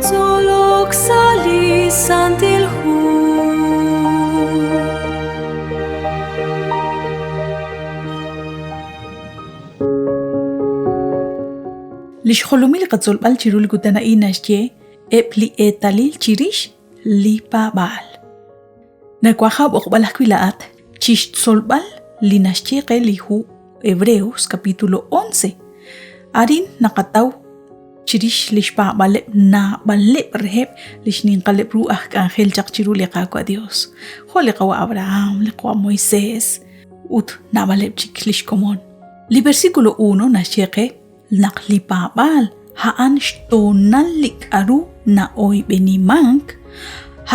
Tzolok sa' li Santil Hu. Li xjolomil li qatzolb'al chiru li kutan a'in naxye eb' li eetalil chirix li paab'aal. Nawaj aab'oqb'al ajwi' laa'at chixtzolb'al li naxye qe li hu Hebreos capítulo 11. Arin naqataw chirix li xpaab'aleb' naab'aleb' reheb' li xninqaleb' ru aj k'anjel chaq chiru li Qaawa' Dios, jo' li qawa' Abraham, li qawa' Moisés ut naab'aleb' chik li xkomon. Li versículo 1 naxye qe naq li paab'aal a'an xtoonal li k'aru na'oyb'enimank,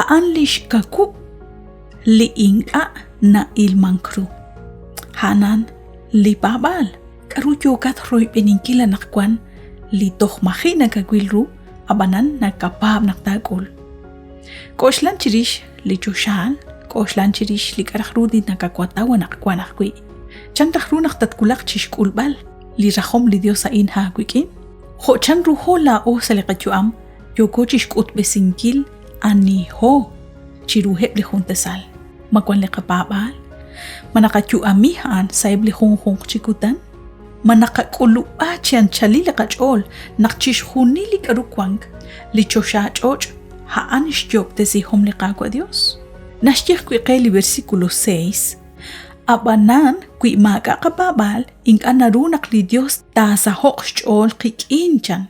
a'an li xkawub' li ink'a' na'ilmank ru. A'anan li paab'aal. K'aru yookat royb'eninkil anaqwan li toj maji' nakawil ru, ab'anan nakapaab' naq taak'ul? K'oxlan chirix li choxaal, k'oxlan chirix li k'a'raj ru li nakawataw anaqwan ajwi'. Chan raj ru naq tatwulaq chixk'ulb'al li rajom li Dios a'in aawik'in? Jo' chanruho laa'o sa' li qayu'am, yooko chixk'utb'esinkil aniho chiruheb' li jun tasal. Ma wan li qapaab'aal? Ma naqayu'ami a'an sa'eb' li junjunq chi kutan? Ma naqak'ulub'a chi anchalil li qach'ool naq chixjunil li k'aru wank, li choxa ch'och', a'an xyoob'tesihom li Qaawa' Dios? Naxye ajwi' qe li versículo 6, Ab'anan, wi maak'a' qapaab'aal, ink'a' naru naq li Dios taasaho'q xch'ool qik'in, chan.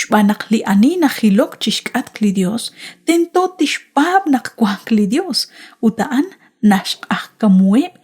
Xb'aan naq li ani najilok chi xk'atq li Yos tento tixpaab' naq wank li Yos ut a'an naxq'ajkamuheb'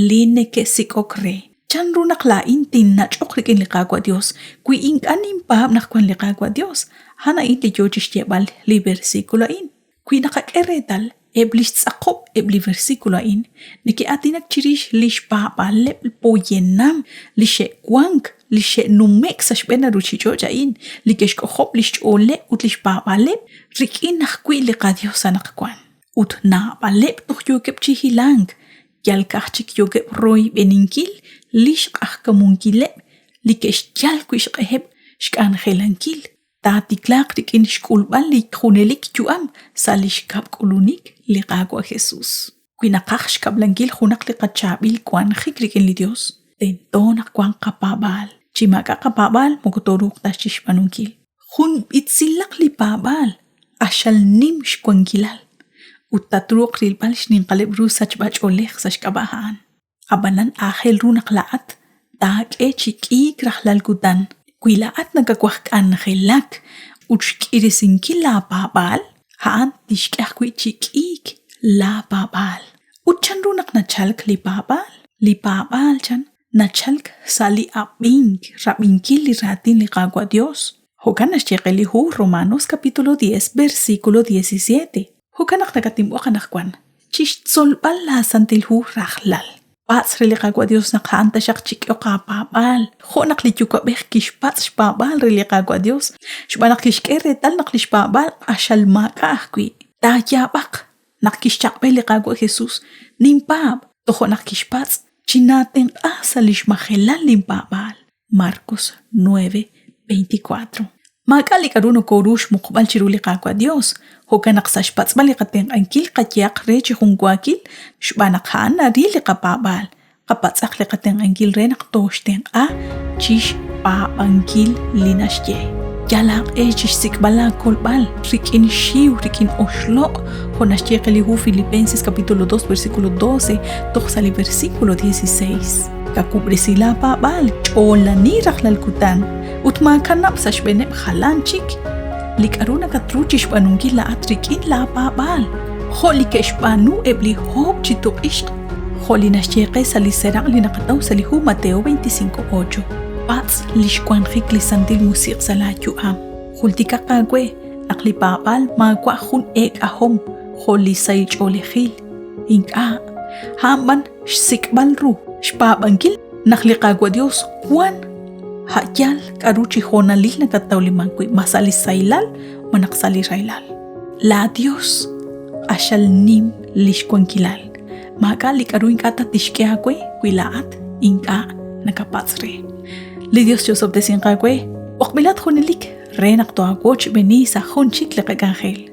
li neke'sik'ok re. Chanru naq laa'in tinnach'oq rik'in li Qaawa' Yos wi ink'a' ninpaab' naq wank li Qaawa' Yos? A'an a'in li yo chi xyeeb'al li versíkulo a'in. Wi naqak'e reetal, eb' li xtz'aqob' eb' li versículo a'in neke'aatinak chirix li xpaab'aaleb' poyanam li xe'wank, li xe'nume'k sa' xb'een li ruuchich'och' a'in, li ke'xk'ojob' li xch'ooleb' ut li xpaab'aaleb' rik'in ajwi' li Qayos anaqwan. Ut naab'aleb' toj yookeb' chi hilank, yal ka'aj chik yookeb' royb'eninkil li xq'ajkamunkileb' li ke'xyal wi' xq'eheb' xk'anjelankil. Taatiklaaq rik'in xk'ulb'al li junelik yu'am sa' li xkab' k'ulunik li Qaawa' Jesús. Wi naqaj xkab'lankil junaq li qachaab'il wanjik rik'in li Yos, tento naq wanq qapaab'aal. Chi maak'a' qapaab'aal moko tooruuq ta chixb'aanunkil. Jun b'itzilaq li paab'aal q'axal nim xwankilal ut tatruuq rilb'al xninqaleb' ru sachb'a-ch'oolej sa' xk'ab'a' a'an. Ab'anan aajel ru naq laa'at taak'e chi k'iik rajlal kutan. Wi laa'at nakawaj k'anjelak ut xk'iresinkil laapaab'aal, a'an tixk'e ajwi' chi k'iik laapaab'aal. Ut chanru naq nachalk li paab'aal? Li paab'aal, chan, nachalk sa' li ab'ink, rab'inkil li raatin li Qaawa' Yos. Jo'kan naxye qe li hu Romanos capítulo 10 versículo 17. Jo'kan naq nakatinb'oq anaqwan chi xtzolb'al laaSantil Hu rajlal. Patz' re li Qaawa' Dios naq a'an taxaq chik'ehoq aapaab'aal, jo' naq li yuwa'b'ej kixpatz' xpaab'aal re li Qaawa' Dios, xb'aan naq kixk'e reetal naq li xpaab'aal q'axal maak'a' ajwi'. Taayaab'aq naq kixchaq'b'e li Qaawa' Jesus, Ninpaab', toja' naq kixpatz', Chinaatenq'a sa' li xmajelal linpaab'aal. Marcos 9:24. Maak'a' li k'aru nokooru xmuqb'al chiru li Qaawa' Dios, jo'kan naq sa' xpatz'b'al li qatenq'ankil qayehaq re chi junwaakil xb'aan naq a'an naril li qapaab'aal, qapatz'aq li qatenq'ankil re naq tooxtenq'a chi xpaab'ankil li naxye. Yal aaq'e chi xsik'b'al laakolb'al rik'in xiw, rik'in oxloq', jo' naxye qe li hu Filipenses capítulo 2 versículo 12 toj sa' li versículo 16. Kawub'resi laapaab'aal, ch'oolani rajlal kutan, ut maakanab' sa' xb'eeneb' jalan chik li k'aru nakatru chi xb'aanunkil laa'at rik'in laapaab'aal, jo' li ke'xb'aanu eb' li oob' chi tuq'ixq, jo' li naxye qe sa' li seraq' li naqataw sa' li hu Mateo 25:8. Patz' li xwanjik li Santil Musiq' sa' laayu'am. Jultikaq aawe naq li paab'aal maawa' jun eek'ahom jo' li sahil ch'oolejil. Ink'a', a'an b'an xsik'b'al ru, xpaab'ankil naq li Qaawa' Dios wan a' yaal k'aru chi hoonalil nakattawliman wi', ma sa' li sahilal malaj sa' li rahilal. Laa Dios q'axal nim lix wankilal. Maak'a' li k'aru ink'a' ta tixk'e aawe wi laa'at ink'a' nakapatz' re. Li Dios chi'osob'tesinq aawe, b'oqb'ilat junelik re naq toawochb'eeni sa' jun chik li qak'anjel.